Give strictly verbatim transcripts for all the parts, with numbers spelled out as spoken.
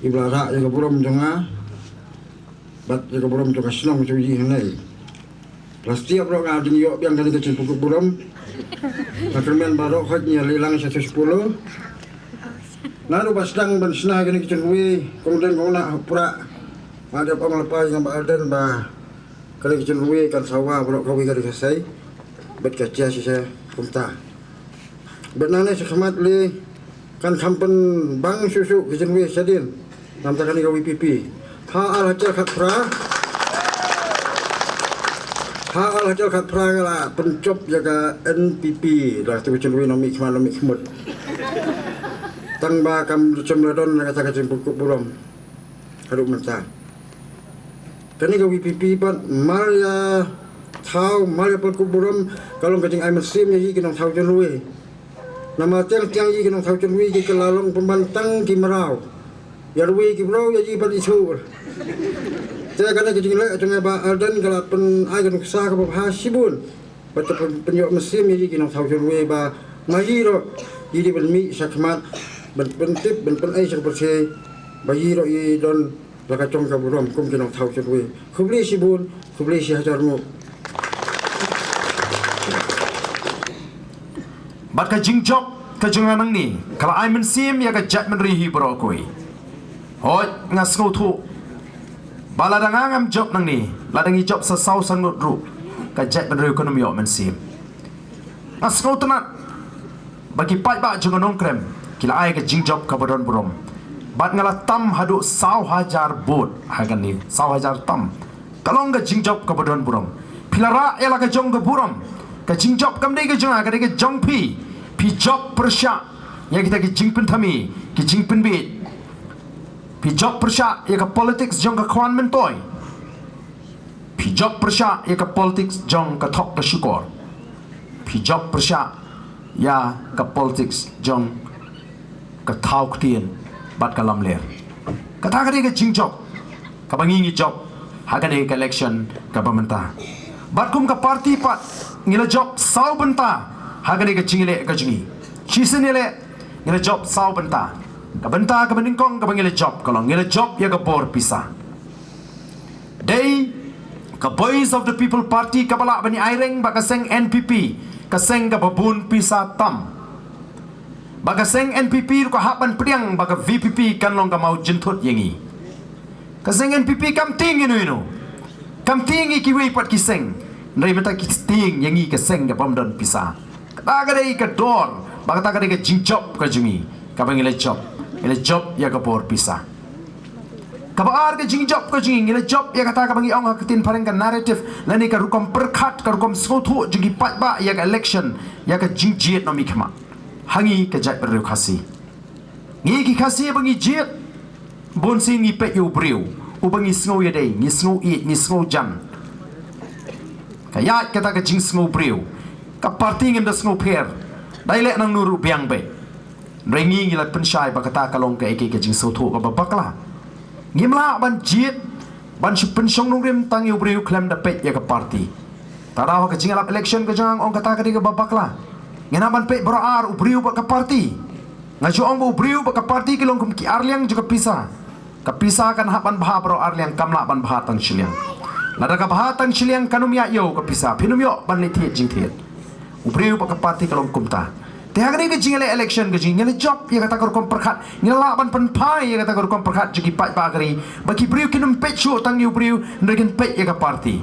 Iba la rah ïa ka burom jong nga bad ïa ka burom jong ka shnong jong ngi hangne. Plastik baroh nga dang ïoh biang kane ka jingpynkup burom. Nga kyrmen baroh hoi ngi ïa leit lang sha Sosopolo. Naduh ba sdang ban shna kane ka jingrwai, kong Deng kong Nah ha Prah, nga dep ong lypa ïa nga Bah Ardent ba kane ka jingrwai kan sawa baroh kawei ka ri Khasi bad ka jia shisha kumta. Bad nangne shakhmat lei kan kham pynbang shuh shuh ka jingrwai shadien. Namar kane ka V P P. Ha ar hajar khatphra. Ha ar hajar khatphra nga la pynjop ïa ka N P P. La tu ka jingrwai nongmihkhmat nongmihkhmut. Tang ba kam shym la don kata ka jingpynkup burom haduh mynta. Kane ka V P P pat mar ïa thaw, mar ïa pynkup burom, ka long ka jingai mynsiem ïa ki nongthaw jingrwai. Namar tiang tiang ïa ki nongthaw jingrwai ki la long pynban tang ki mraw. Ïa rwai ki briew ïa ki pat i sur. Te kane ka jingleh jong nga Bah Ardent ka la pynai ka nuksa kaba bha shibun. Bad ka pyn-, pynïoh mynsiem ïa ki nongthaw jingrwai ba ma ïoh ïa ki ban mih shakhmat ban pyntip ban pynai sha ka pyrthei ba ïoh ïa don la ka jong ka burom kum ki nongthaw jingrwai. Khublei shibun, khublei shihajar nguh. Bad ka jingjop ka jong nga nangne ka la ai mynsiem ïa ka jaitbynriew hi baroh kawei. Hooid nga sngewthuh ba lada nga ngam jop nangne, lada ngi jop sa saw sangnud ruh ka jaitbynriew kan ym ïoh mynsiem. Nga sngewtynnat ba ki paidbah jong ka Nongkrem ki la ai ka jingjop kaba don burom. Bad nga la tam haduh saw hajar vote ha kane, saw hajar tam. Ka long ka jingjop kaba don burom. Phi la rah ïa la ka jong ka burom. Ka jingjop kam dei ka jong nga, ka dei ka jong phi. Phi jop pyrshah ïa kita ki jingpynthame, ki jingpynbiej. Phi jop pyrshah ïa ka politics jong ka khwan myntoi. Phi jop pyrshah ïa ka politics jong ka thok ka shukor. Phi jop pyrshah ïa ka politics jong ka thaw ktien bad ka lamler. Kata ka dei ka jingjop kaba ngi ngi jop ha kane ka election kaba mynta. Bad kum ka party pat ngi la jop saw bynta ha kane ka jingïaleh ka jong ngi. Shisien ïaleh ngi la jop saw bynta. Ka bynta kaba nyngkong kaba ngi la jop ka long ngi la jop ïa ka bor pisa. Dei ka Voice of the People Party kaba lah ban ïa aireng bad ka seng N P P, ka seng kaba bun pisa tam. Bad ka seng N P P ruh ka hap ban pdiang ba ka V P P kan long ka maw jynthut ïa ngi. Ka seng N P P kam tieng ïa no ïa no. Kam tieng ïa kiwei pat ki seng. Hynrei mynta ki tieng ïa ngi ka seng kabym don pisa. Kata ka dei ka dor bad kata ka dei ka jingjop ka jong ngi kaba ngi la jop. Ngi la jop ïa ka bor pisa. Kaba ar ka jingjop ka jong ngi, ngi la jop ïa kata kaba ngi ong ha ka ktien phareng ka narrative lane ka rukom pyrkhat, ka rukom sngewthuh jong ki paidbah ïa ka election, ïa ka jingjied nongmihkhmat ha ngi ka jaitbynriew Khasi. Ngi ki Khasi ba ngi jied, bun sien ngi peit ïa u briew uba ngi sngew ïadei, ngi sngew ïeit, ngi sngew jan. Ka ïaid kata ka jingsngew briew. Ka party ngim da sngew pher. Dei leh nangno ruh biang beit. Hynrei ngi ngi la pynshai ba kata ka long kaei kaei ka jingsngewthuh kaba bakla. Ngim lah ban jied ban shu pynshong nongrim tang ïa u briew khlem da peit ïa ka party. Te daw ha ka jingïalap election ka jong nga ong kata ka dei kaba bakla. Ngin hap ban peit baroh ar u briew bad ka party. Nga ju ong ba u briew bad ka party ki long kum ki arliang jong ka pisa. Ka pisa kan hap ban bha baroh arliang, kam lah ban bha tang shiliang. Lada ka bha tang shiliang kan ym ïa ïoh ka pisa, phin ym ïoh ban leit thied jingthied. U briew bad ka party ka long kumta. Te ha kane ka jingïaleh election ka jong ngi, ngi la jop ïa kata ka rukom pyrkhat, ngi la lah ban pynphai ïa kata ka rukom pyrkhat jong ki paidbah ka ri ba ki briew kin ym peit shuh tang ïa u briew, hynrei kin peit ïa ka party.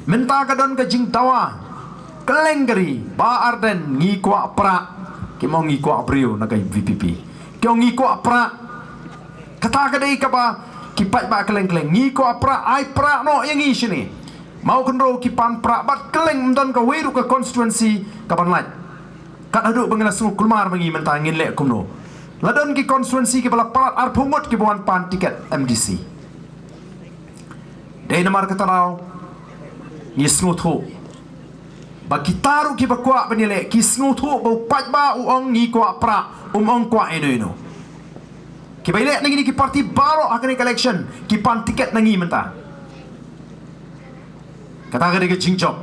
Mynta ka don ka jingdawa kylleng ka ri, Bah Ardent, ngi kwah prah. Kim ong ngi kwah briew na ka V P P. Ki ong ngi kwah prah. Kata ka dei kaba ki paidbah kylleng kylleng, ngi kwah prah, ai prah noh ïa ngi shane. Mawkynrew ki pan prah bad kylleng, ym don kawei ruh ka constituency kaban lait. Kat haduh ba ngi la sngewkulmar ma ngi mynta ngin leh kumno. La don ki constituency kiba la palat arphew ngut kiba wan pan ticket M D C. Dei namar kata daw Ngi sngewthuh ba kita ruh kiba kwah ban ïaleh ki sngewthuh ba u paidbah u ong ngi kwah prah, um ong kwah ino ino. Kiba ïaleh na ngi ki party baroh ha kane ka election ki pan tiket na ngi mynta. Kata ka dei ka jingjop.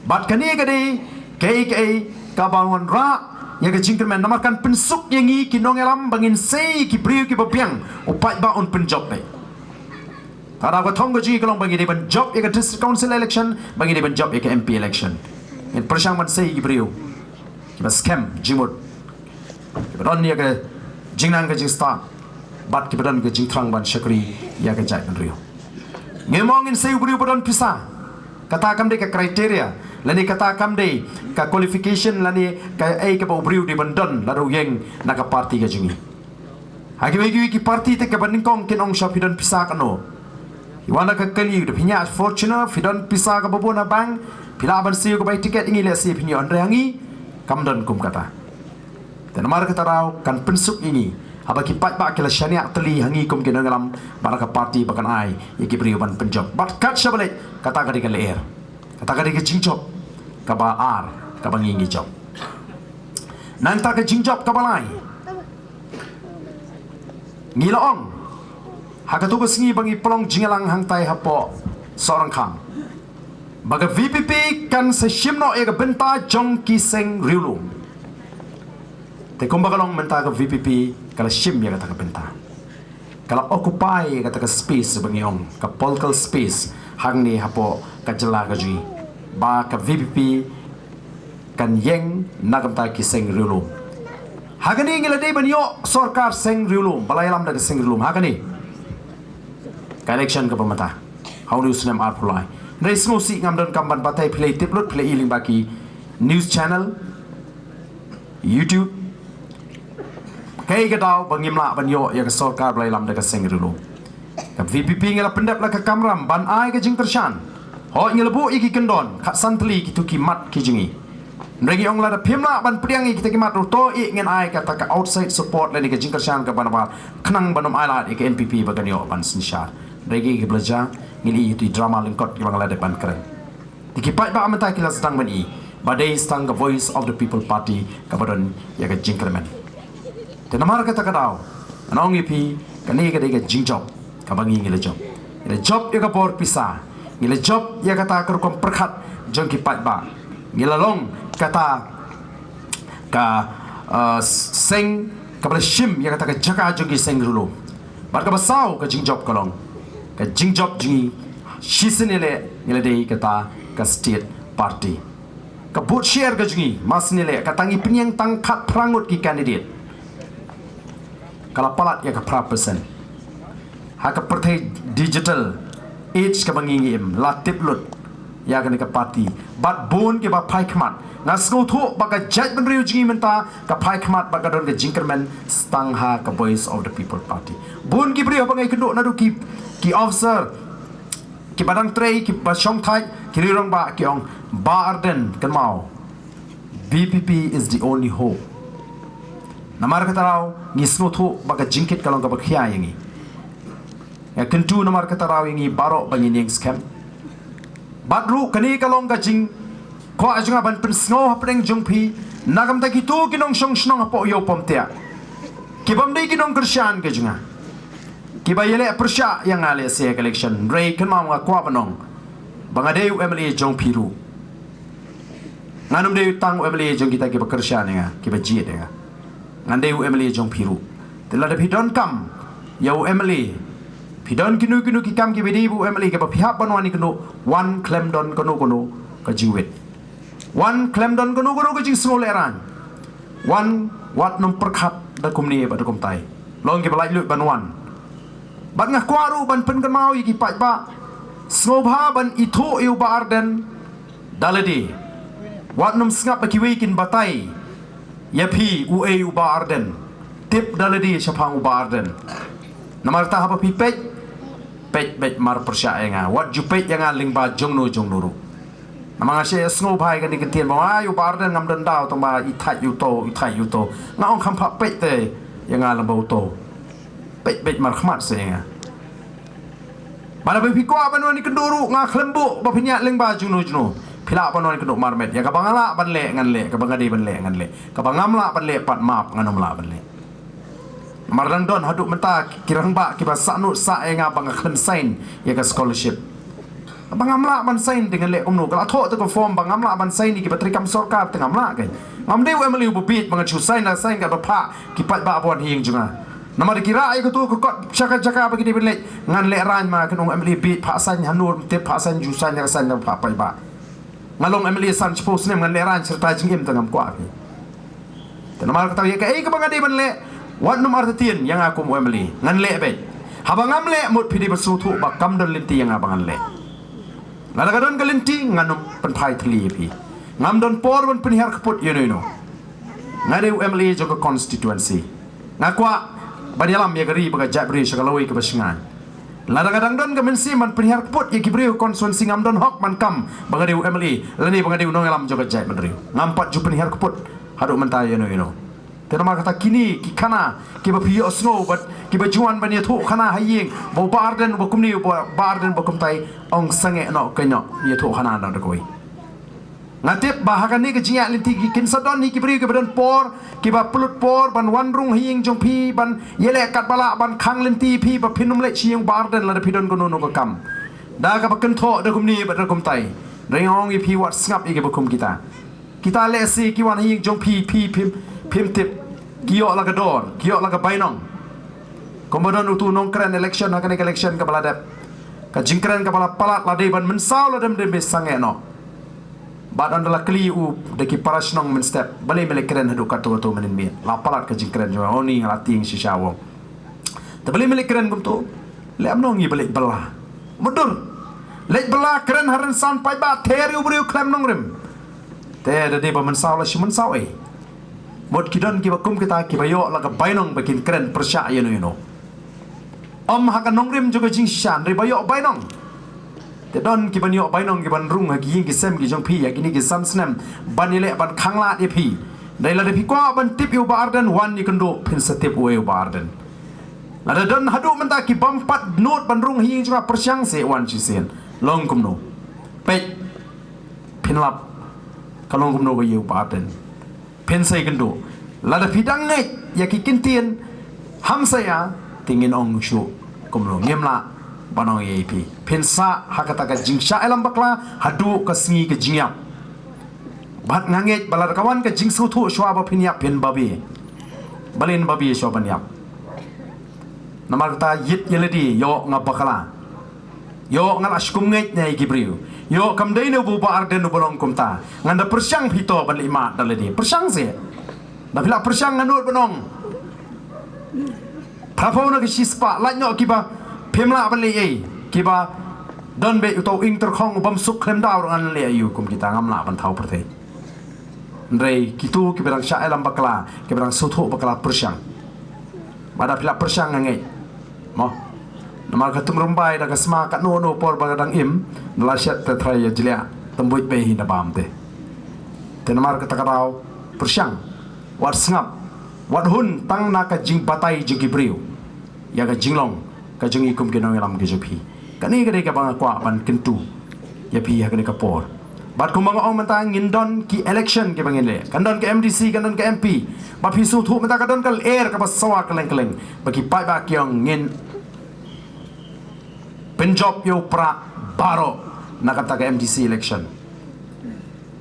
Bad kane ka dei kaei kaei kaba wanrah ïa ka jingkyrmen namar kan pynsuk ïa ngi ki nongïalam ba ngin sei ki briew kiba biang, u paidbah un pynjop beit. Kata ka thong ka jong ngi ka long ba ngi dei ban jop ïa ka district council election, ba ngi dei ban jop ïa ka M P election. Ngin pyrshang ban sei ki briew kiba skhem jingmut, kiba don ïa ka jingnang ka jingstad, bad kiba don ka jingthrang ban shakri ïa ka jaitbynriew. Ngim ong ngin sei u briew ba don pisa. Kata kam dei ka criteria, lane kata kam dei ka qualification, lane kaei kaba u briew dei ban don lada u ïeng na ka party ka jong ngi. Ha kiwei kiwei ki party te kaba nyngkong kin ong sha phi don pisa kano. Phi wan na ka kali da phi ñiah Fortuner, phi don pisa kaba bun ha bank, phi lah ban siew ka bai tiket ïa ngi, lehse phin ïoh, hynrei ha ngi kam don kum kata. Te namar kata ruh kan pynsuk ïa ngi haba ki paidbah ki la shaniah tylli ha ngi kum ki nongïalam bad ka party ba kan ai ïa ki briew ban pynjop. Bad kat shaba leit, kata ka dei ka lyer, kata ka dei ka jingjop kaba ar kaba ngi ngi jop. Nangta ka jingjop kaba lai, ngi la ong ha kato ka sngi ba ngi pynlong jingïalang hangtai hapoh Sohryngkham ba ka V P P kan sa shim noh ïa ka bynta jong ki seng riewlum. Te kumba ka long mynta ka V P P ka la shim ïa kata ka bynta, ka la occupy ïa kata ka space ba ngi ong ka political space hangne hapoh ka jylla ka jong ngi, ba ka V P P kan ïeng na ka bynta ki seng riewlum. Ha kane ngi la dei ban ïoh sorkar seng riewlum, ba la ïalam da ka seng riewlum ha kane ka election kaba mynta ha une u snem arphew lai. Hynrei sngewsih, ngam don kam ban batai, phi la tip lut, phi la i lyngba ki news channel, YouTube, kaei ka daw ba ngim lah ban ïoh ïa ka sorkar ba la ïalam da ka seng riewlum. Ka V P P ngi la pyndep la ka kamram ban ai ka jingkyrshan. Hooid, ngi la buh ïa ki kyndon khatsan tylli kito ki mat ki jong ngi. Hynrei ngi ong lada phim lah ban pdiang ïa kita ki mat ruh, to ïa ngin ai kata ka outside support lane ka jingkyrshan kaba nabar khnang ban ym ailad ïa ka N P P ba kan ïoh ban synshar. Hynrei ki, kiba la jia, ngi la i kito ki drama lyngkot kiba nga la dep ban kren. Te ki paidbah mynta ki la sdang ban i ba dei tang ka Voice of the People Party kaba don ïa ka jingkyrmen. Te namar kata ka daw ngan ong ïa phi, kane ka dei ka jingjop kaba ngi ngi la jop. Ngi la jop ïa ka bor pisa, ngi la jop ïa kata ka rukom pyrkhat jong ki paidbah, ngi la long kata ka, uh, seng kaba la shim ïa kata ka jaka jong ki seng riewlum. Bad kaba saw ka jingjop ka long, ka jingjop jong ngi shisien ïaleh ngi la dei kata ka state party. Ka vote share ka jong ngi mar shisien ïaleh, kata ngi pynïeng tang khatphra ngut ki candidate, ka la palat ïa ka phra percent. Ha ka pyrthei digital age kaba ngi ngi im, la tip lut ïa kane ka party. Bad bun kiba phai khmat, nga sngewthuh ba ka jaitbynriew jong ngi mynta ka phai khmat bad ka don ka jingkyrmen tang ha ka Voice of the People Party. Bun ki briew ba nga ïakynduh naduh ki, ki officer kiba dang trei, kiba shong thait, ki rangbah, ki ong, Bah Ardent, kynmaw, V P P is the only hope. Namar kata ruh ngi sngewthuh ba ka jingkit ka long kaba khia ïa ngi. Nga kyntu namar kata ruh ïa ngi baroh ba ngin ïeng skhem. Bad ruh kane ka long ka jingkwah jong nga ban pynsngew hapdeng jong phi na ka bynta kito ki nongshong shnong hapoh Ïew Pamtiah, ki bym dei ki nongkyrshan ka jong nga, kiba ïaleh pyrshah ïa nga lehse ha ka election. Hynrei kynmaw, nga kwah ban ong ba nga dei u M L A jong phi ruh. Ngan ym dei tang u M L A jong kita kiba kyrshan ïa nga, kiba jied ïa nga. Ngan dei u M L A jong phi ruh. Te lada phi donkam ïa u M L A, phi don kino kino ki kam kiba dei bad u M L A kaba phi hap ban wan ïakynduh, wan khlem don kano kano ka jingwit. Wan khlem don kano kano ka jingsngewlehraiñ. Wan, wat nym pyrkhat da kumne bad da kumtai. Long kiba laitluid ban wan. Bad nga kwah ruh ban pynkynmaw ïa ki paidbah, sngewbha ban ithuh ïa u Bah Ardent da lade. Wat nym sngap ba kiwei kin batai ïa phi uei u Bah Ardent. Tip da lade shaphang u Bah Ardent. Namar kata haba phi peit, peit beit mar pyrshah ïa nga. Wat ju peit ïa nga lyngba jongno jongno ruh. Namar nga shu sngewbha ïa kane ka ktien ba, ai, u Bah Ardent ngam don daw, tang ba i thait ïa uto, i thait ïa uto. Nga ong kham pha peit te ïa nga lyngba uto. Peit beit markhmat seh ïa nga. Ba lada phi kwah ban wan ïakynduh ruh nga khlem buh ba phin ïaid lyngba jingno jingno. Phi lah ban wan ïakynduh marmet. Ïa kaba nga lah ban leh ngan leh, kaba nga dei ban leh ngan leh, kaba ngam lah ban leh pat map ngan ym lah ban leh. Namar dang don haduh mynta ki rangbah kiba sahnud sah ïa nga ba nga khlem sign ïa ka scholarship. Ba ngam lah ban sign te ngan leh kumno, ka la thoh te ka form ba ngam lah ban sign ïa kiba treikam sorkar te ngam lah kein. Ngam dei u MLA uba bieit ba ngan shu sign la sign katba phah ki paidbah ba wan ha ïing jong nga. Namar da ki rah ïa katu ka kot sha ka jaka ba ki dei ban leit, ngan lehraiñ ma, kan ong MLA bieit phah sign, hangno tip phah sign, ju sign la sign katba phah paidbah. Nga long MLA san shiphew snem, ngan lehraiñ syrta jingim te ngam kwah phi. Te namar kata ïa kaei kaba nga dei ban leh, wat nym artatien ïa nga kum u MLA, ngan leh beit. Haba ngam leh mut phi dei ban sngewthuh ba kam don lynti ïa nga ba ngan leh. Lada ka don ka lynti ngan nym pynphai thylli ïa phi. Ngam don por ban pynhiar kput ïano ïano. Nga dei u MLA jong ka constituency. Nga kwah ban ïalam ïa ka ri bad ka jaitbynriew sha ka lawei kaba shngaiñ. Lada nga dang don ka mynsiem ban pynhiar kput ïa ki briew constituency, ngam don hok ban kam ba nga dei u MLA lane ba nga dei u nongïalam jong ka jaitbynriew. Ngam pat ju pynhiar kput haduh mynta ïano ïano. Te namar kata kine ki khana kiba phi ïohsngew bad kiba ju wan ban ïathuh khana ha ïing ba u Bah Ardent uba kumne, u Bah Ardent uba kumtai, ong sangeh noh, kynnoh, ïathuh khana noh da kawei. Nga tip ba ha kane ka jingïaid lynti ki kin sa don hi ki briew kiba don por, kiba pynlut por ban wan rung ha ïing jong phi, ban ïaleh katba lah ban khang lynti phi ba phin ym leit sha ïing u Bah Ardent lada phi don kano kano ka kam. Da kaba kynthoh da kumne bad da kumtai. Hynrei nga ong ïa phi, wat sngap ïa kiba kum kita. Kita lehse ki wan ha ïing jong phi, phi phim, phim tip. Ki ïoh la ka dor, ki ïoh la ka bainong. Kumba don utu u nongkren election ha kane ka election kaba la dep. Ka jingkren kaba la palat la dei ban mynsaw, lada ym dei ban sangeh noh. Bad ynda la kylli u da ki para shnong mynstep, balei me leit kren haduh katto katto mynnin miet? La palat ka jingkren jong u, oh ni nga la tieng shisha, u ong. Te balei me leit kren kumto? Leh kumno, ngi ba leit bylla. Mutdur. Leit bylla, kren ha rynsan paidbah, ther ïa u briew khlem nongrim. Te da dei ba mynsaw la shu mynsaw ei. Mut ki don kiba kum kita kiba ïoh la ka bainong ba kin kren pyrshah ïano ïano. Ym ha ka nongrim jong ka jingshisha, hynrei ba ïoh bainong. Te don kiban ïoh bainong kiban rung ha ki ïing ki sem ki jong phi ha kine ki san snem ban ïaleh ban khanglad ïa phi. Hynrei lada phi kwah ban tip ïa u Bah Ardent, wan ïakynduh, phin sa tip uei u Bah Ardent. Lada don haduh mynta ki bym pat nud ban rung ha ïing jong nga, pyrshang seh, wan shisien. Long kumno? Peit, phin lap ka long kumno ka ïa u Bah Ardent. Phin sa ïakynduh. Lada phi dang ngeit ïa ki kyntien hamsaïa, te ngin ong shuh kumno, ngim lah ban ong ïa phi. Phin sah ha kata ka jingshah ïalam bakla haduh ka sngi ka jingïap. Bad nga ngeit ba lada ka wan ka jingsngewthuh shuwa ba phin ïap, phin babe. Balei babe shuwa ban ïap? Namar kata, ïit ïa lade, ïoh nga bakla. Ïoh nga la shu kum ngeit na ïa ki briew. Ïoh kam dei ne u Bah Ardent uba long kumta. Ngan da pyrshang phi to ban leit mad da lade. Pyrshang seh. Da phi la pyrshang, nga nud ban ong. Phra phew na ka shispah, lait noh kiba phim lah ban leh ei. Kiba don beit uto u ing tyrkhong u bym suk khlem daw ruh ngan leh aïu kum kita, ngam lah ban thaw pyrthei. Hynrei kito kiba dang shah ïalam bakla, kiba dang sngewthuh bakla, pyrshang. Ba da phi la pyrshang nga ngeit. Mo. Namar ka tung rymbai da ka sma, katno no por ba ka dang im, da la shet te trai ïa jliah, tymbuit bei hi na bam te. Te namar kata ka daw, pyrshang. Wat sngap. Wat hun tang na ka jingbatai jong ki briew ïa ka jinglong ka jong ngi kum ki nongïalam ki jong phi. Kane ka dei kaba nga kwah ban kyntu ïa phi ha kane ka por. Bad kumba nga ong mynta, ngin don ki election kiba ngin leh. Kan don ka MDC, kan don ka MP. Ba phi sngewthuh mynta ka don ka lyer kaba sawa kylleng kylleng. Ba ki paidbah ki ong ngin pynjop ïa u Prah baroh na kata ka MDC election.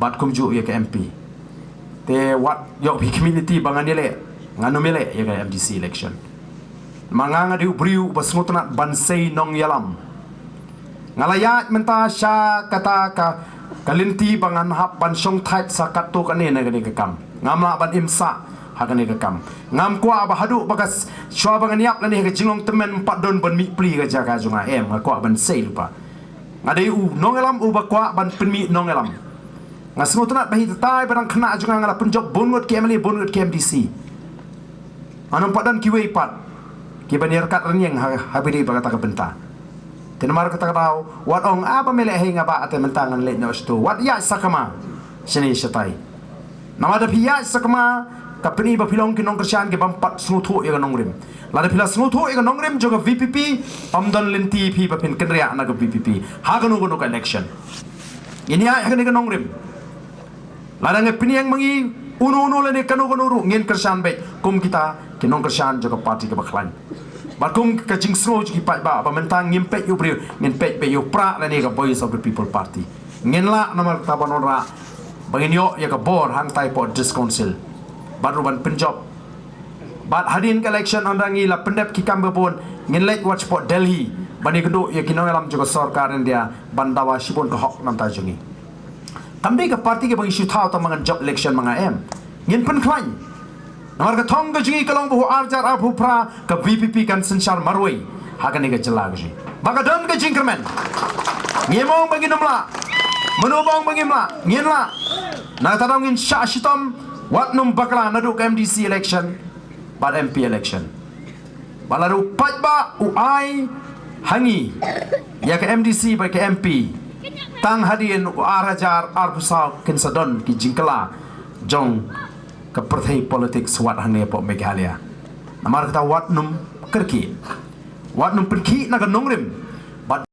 Bad kumjuh ïa ka MP. Te wat ïoh phi khmih lynti ba ngan ïaleh, ngan ym ïaleh ïa ka MDC election. Ma nga, nga dei u briew uba sngewtynnat ban sei nongïalam. Nga la ïaid mynta sha kata ka, ka lynti ba ngan hap ban shongthait sha katto katne na kane ka kam. Ngam lah ban im sah ha kane ka kam. Ngam kwah ba haduh ba ka s-, shuwa ba ngan ïap lane ha ka jinglong tymmen, ym pat don ban mih pli ka jaka jong nga, em, nga kwah ban sei lypa. Nga dei u nongïalam uba kwah ban pynmih nongïalam. Nga sngewtynnat ba hi tai ba dang khynnah jong nga, nga la pynjop bun ngut ki MLA, bun ngut ki MDC. Ngan ym pat don kiwei pat kiban ïaryngkat rynïeng ha, ha ba dei ba kata ka bynta. Te namar kata ka daw, wat ong, ah, ba me leh hi nga bah, te mynta ngan leit noh shato. Wat ïaid sakma shane shatai. Namar da phi ïaid sakma, Ka pyni ba phi long ki nongkyrshan ki bym pat sngewthuh ïa ka nongrim. Lada phi la sngewthuh ïa ka nongrim jong ka V P P, ym don lynti phi ba phin kynriah na ka V P P ha kano kano ka election. Ngin ïaid ha kane ka nongrim. Lada ngi pynïeng ma ngi uno uno lane kano kano ruh, ngin kyrshan beit kum kita ki nongkyrshan jong ka party kaba khlaiñ. Bad kum ka jingsngew jong ki paidbah ba mynta ngim peit ïa u briew, ngin peit beit ïa u prah lane ka Voice of the People Party. Ngin lah namar kata ban wanrah ba ngin ïoh ïa ka bor hangtai hapoh District Council. Bad ruh ban pynjop. Bad hadien ka election, ynda ngi la pyndep ki kam ba bun, ngin leit wat shapoh Delhi ban ïakynduh ïa ki nongïalam jong ka sorkar India ban dawa shibun ka hok na bynta jong ngi. Kam dei ka party kaba ngi shu thaw tang ba ngan jop election ma nga em. Ngin pynkhlaiñ. Namar ka thong ka jong ngi ka long ba ha u ar hajar arphew phra ka V P P kan synshar marwei ha kane ka jylla ka jong ngi. Ba ka don ka jingkyrmen. Ngim ong ba ngin ym lah. Mano ba ong ba ngim lah? Ngin lah. Na kata daw ngin shah shitom, wat nym bakla naduh ka M D C election bad M P election. Ba lada u paidbah u ai ha ngi ïa ka M D C bad ka M P, tang hadien u ar hajar arphew saw kin sa don ki jingkylla jong ka pyrthei politics wat hangne hapoh Meghalaya. Namar kata wat nym kyrkieh. Wat nym pynkhih na ka nongrim. Bad